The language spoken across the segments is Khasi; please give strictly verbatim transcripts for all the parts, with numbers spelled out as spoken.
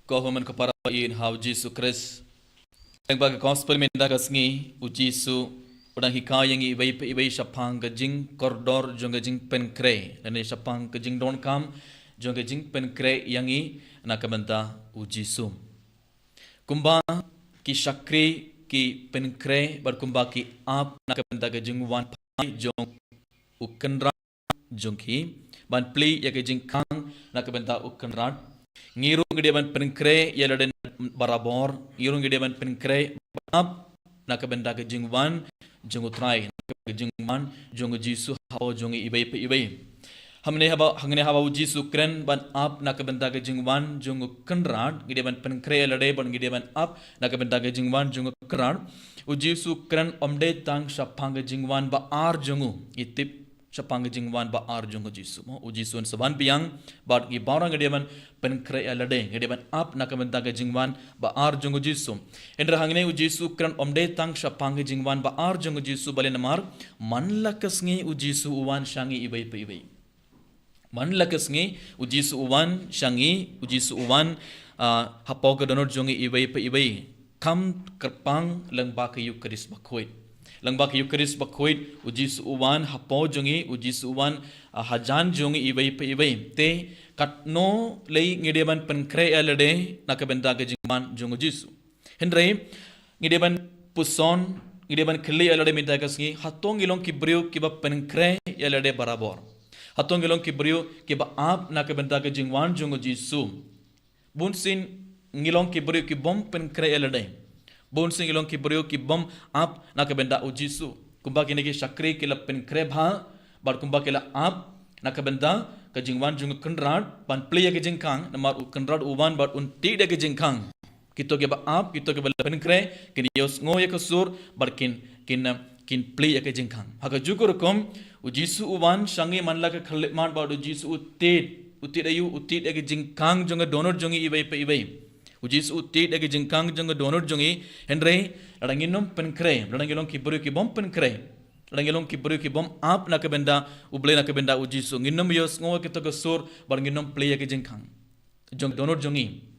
Ko hynmen ko para ba ïeit ha u Jisu Khrist. Lyngba ka gospel mynta ka sngi, u Jisu u dang hikai ïa ngi iwei pa iwei shaphang ka jingkordor jong ka jingpynkhreh, lane shaphang ka jingdonkam jong ka jingpynkhreh ïa ngi na ka bynta u Jisu. Kumba ki shakri ki pynkhreh bad kumba ki ap na ka bynta ka jingwan phai jong u Kynrad jong ki, ban plie ïa ka jingkhang na ka bynta u Kynrad, ngi ruh ngi dei ban pynkhreh ïa lade barabor, ngi ruh ngi dei ban pynkhreh ban ap na ka bynta ka jingwan jong u Trai, na ka bynta ka jingwan jong u Jisu hapoh jong ngi iwei pa iwei. Hangne haba, hangne haba u Jisu u kren ban ap na ka bynta ka jingwan jong u Kynrad, ngi dei ban pynkhreh ïa lade bad ngi dei ban ap na ka bynta ka jingwan jong u Kynrad. U Jisu u kren ym dei tang shaphang ka jingwan ba ar jong u, ngi tip shaphang ka jingwan ba ar jong u Jisu. Mo, u Jisu un sa wan biang, bad ngi baroh ngi dei ban pynkhreh ïa lade, ngi dei ban ap na ka bynta ka jingwan ba ar jong u Jisu. Hynrei hangne u Jisu u kren ym dei tang shaphang ka jingwan ba ar jong u Jisu, balei namar man la ka sngi u Jisu u wan sha ngi iwei pa iwei. Man la ka sngi u Jisu u wan sha ngi, u Jisu u wan, ah, hapoh ka dohnud jong ngi iwei pa iwei. Kham kyrpang lyngba ka Ïukharist Bakhuid. Lyngba ka Ïukharist Bakhuid, u Jisu u wan hapoh jong ngi, u Jisu u wan, ah, hajan jong ngi iwei pa iwei. Te katno lei ngi dei ban pynkhreh ïa lade na ka bynta ka jingwan jong u Jisu. Hynrei ngi dei ban puson, ngi dei ban kylli ïa lade mynta ka sngi, hato ngi long ki briew kiba pynkhreh ïa lade barabor? Hato ngi long ki briew kiba ap na ka bynta ka jingwan jong u Jisu? Bunsien ngi long ki briew ki bym pynkhreh ïa lade. Bunsien ngi long ki briew ki bym ap na ka bynta u Jisu. Kumba kine ki shakri ki la pynkhreh bha, bad kumba ki la ap na ka bynta ka jingwan jong u Kynrad, ban plie ïa ka jingkhang, namar u Kynrad u wan bad un tied ïa ka jingkhang. Kito kiba ap, kito kiba la pynkhreh, kin ïohsngew ïa ka sur, bad kin, kin, kin plie ïa ka jingkhang. Ha kajuh ka rukom, u Jisu u wan sha ngi man la ka khyllipmat bad u Jisu u tied, u tied aïu, u tied ïa ka jingkhang jong ka dohnud jong ngi iwei pa iwei. U Jisu u tied ïa ka jingkhang jong ka dohnud jong ngi, hynrei lada ngim pynkhreh, lada ngi long ki briew ki bym pynkhreh, lada ngi long ki briew ki bym ap na ka bynta u Blei, na ka bynta u Jisu, ngim ïohsngew ïa kito ka sur, bad ngim plie ïa ka jingkhang jong ka dohnud jong ngi.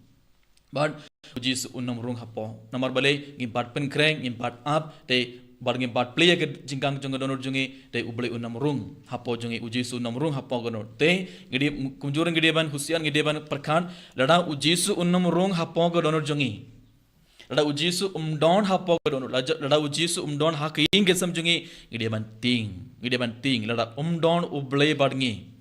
Bad u Jisu un ym rung hapoh. Namar balei? Ngim pat pynkhreh, ngim pat ap, te bad ngim pat plie ïa ka jingkhang jong ka dohnud jong ngi, te u Blei un ym rung hapoh jong ngi, u Jisu un ym rung hapoh ka dohnud. Te ngi dei, kumjuh ruh ngi dei ban husiar, ngi dei ban pyrkhat, lada u Jisu un ym rung hapoh ka dohnud jong ngi, lada u Jisu um don hapoh ka dohnud, lada, lada u Jisu um don ha ka ïing ka sem jong ngi, ngi dei ban tieng, ngi dei ban tieng, lada um don u Blei bad ngi.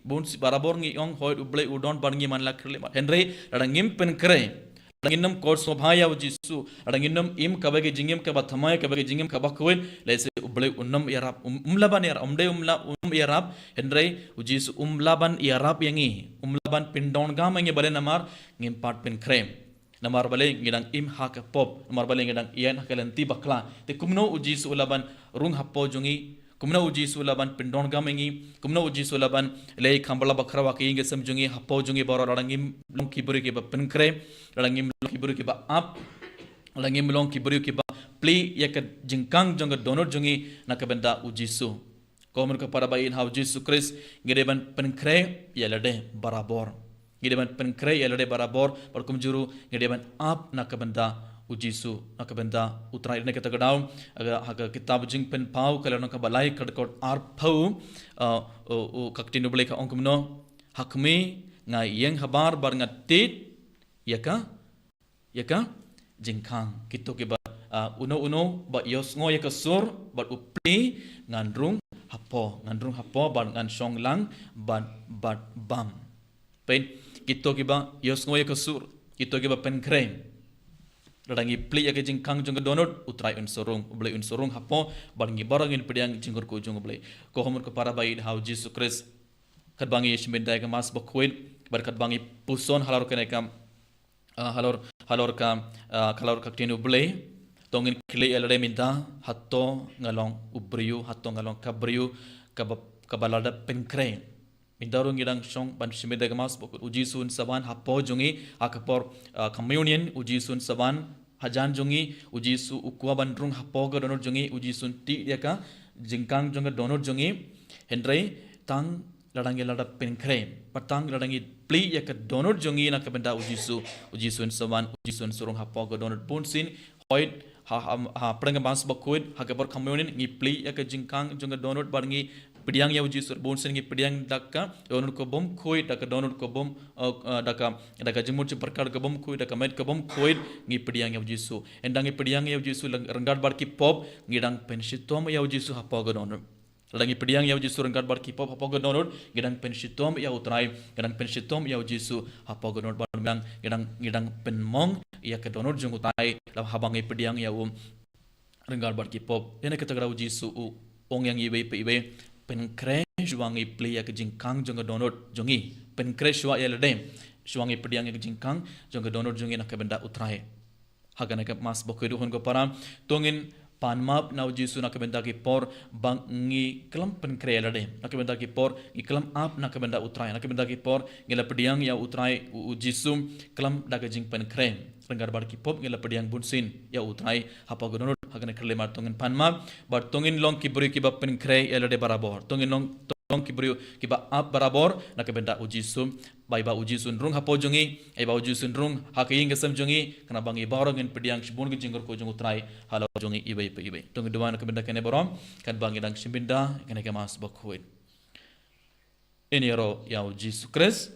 Bunsien barabor ngi ong, hooid u Blei u don bad ngi man la ka khyllipmat. Hynrei lada ngim pynkhreh, lada ngim koit sngewbha ïa u Jisu, lada ngim im kaba ka jingim kaba thymmai, kaba ka jingim kaba khuid, lehse u Blei un ym ïarap, um, um lah ban ïarap, ym dei um lah, um ïarap, hynrei u Jisu um lah ban ïarap ïa ngi, um lah ban pyndon gam ïa ngi, balei namar ngim pat pynkhreh. Namar balei? Ngi dang im ha ka pop, namar balei? Ngi dang ïeng ha ka lynti bakla. Te kumno u Jisu u lah ban rung hapoh jong ngi? Kumno u Jisu u lah ban pyndon gam ïa ngi? Kumno u Jisu u lah ban leh kham bala bakhraw ha ka ïing ka sem jong ngi, hapoh jong ngi baroh, lada ngim long ki briew kiba pynkhreh, lada ngim long ki briew kiba ap, lada ngim long ki briew kiba plie ïa ka jingkhang jong ka dohnud jong ngi na ka bynta u Jisu? Ko hynmen ko para ba ïeit ha u Jisu Khrist, ngi dei ban pynkhreh ïa lade barabor. Ngi dei ban pynkhreh ïa lade barabor, bad kumjuh ruh ngi dei ban ap na ka bynta u Jisu, na ka bynta u Trai. Dei na kata ka daw, ha ka, ha ka kitab Jingpynpaw ka lynnong kaba lai, ka dkhot arphew, uh, u, u, ka ktien u Blei ka ong kumno: Ha khmih nga ïeng habar bad nga tied ïa ka, ïa ka jingkhang. Kito kiba, ah, uno uno ba ïohsngew ïa ka sur bad u plie, ngan rung hapoh, ngan rung hapoh bad ngan shong lang bad, bad bam. Peit, kito kiba ïohsngew ïa ka sur, kito kiba pynkhreh, lada ngi plie ïa ka jingkhang jong ka dohnud, u Trai un sa rung, u Blei un sa rung hapoh, bad ngi baroh ngin pdiang jingkyrkhu jong u Blei. Ko hynmen ko para ba ïeit ha u Jisu Khrist, katba ngi ïashim bynta ïa ka Mass bakhuid, bad katba ngi puson halor kane ka, ah, halor, halor ka, ah, halor ka ktien u Blei, to ngin kylli ïa lade mynta, hato nga long u briew, hato nga long ka briew kaba, kaba la dep pynkhreh? Mynta ruh ngi dang shong ban shim bynta ïa ka Mass bakhuid, u Jisu un sa wan hapoh jong ngi ha ka por, ah, communion, u Jisu un sa wan hajan jong ngi, u Jisu u kwah ban rung hapoh ka dohnud jong ngi, u Jisu un tied ïa ka jingkhang jong ka dohnud jong ngi. Hynrei tang Lada ngi lada pynkhreh, bad tang lada ngi plie ïa ka dohnud jong ngi na ka bynta u Jisu, u Jisu un sa wan, u Jisu un sa rung hapoh ka dohnud bun sien. Hooid, ha, ha, ha pdeng ka Mass bakhuid, ha ka por communion, ngi plie ïa ka jingkhang jong ka dohnud bad ngi pdiang ïa u Jisu, bun sien ngi pdiang da ka dohnud ka bym khuid, da ka dohnud ka bym, eh, eh, da ka, da ka jingmut jingpyrkhat ka bym khuid, da ka met ka bym khuid, ngi pdiang ïa u Jisu. Ynda ngi pdiang ïa u Jisu ryngkat bad ki pop, ngi dang pynshitom ïa u Jisu hapoh ka dohnud. Lada ngi pdiang ïa u Jisu ryngkat bad ki pop hapoh ka dohnud, ngi dang pynshitom ïa u Trai, ngi dang pynshitom ïa u Jisu hapoh ka dohnud bad ngi dang, ngi dang, ngi dang pynmong ïa ka dohnud jong u Trai, lada haba ngi pdiang ïa u ryngkat bad ki pop. Ïa kane kata ka daw u Jisu u ong ïa ngi iwei pa iwei, pynkhreh shuwa ngi plie ïa ka jingkhang jong ka dohnud jong ngi. Pynkhreh shuwa ïa lade shuwa ngi pdiang ïa ka jingkhang jong ka dohnud jong ngi na ka bynta u Trai. Ha kane ka Mass bakhuid, ko khun ko para, to ngin pan map na u Jisu na ka bynta ki por ba ngi khlem pynkhreh ïa lade, na ka bynta ki por ngi khlem ap na ka bynta u Trai, na ka bynta ki por ngi la pdiang ïa u Trai, u, u Jisu, khlem da ka jingpynkhreh. Ryngkat bad ki pop ngi la pdiang bun sien ïa u Trai hapoh ka dohnud. Ha kane ka khyllipmat to ngin pan map, bad to ngin long ki briew kiba pynkhreh ïa lade barabor. To ngin long, to long ki briew kiba ap barabor na ka bynta u Jisu. Ba ïa ba u Jisu un rung hapoh jong ngi, ïa ba u Jisu un rung ha ka ïing ka sem jong ngi, khnang ba ngi baroh ngin pdiang shibun ka jingkyrkhu jong u Trai halor jong ngi iwei pa iwei. To ngin duwai na ka bynta kane baroh katba ngi dang shim bynta ïa kane ka Mass bakhuid. Ngin ïaroh ïa u Jisu Khrist.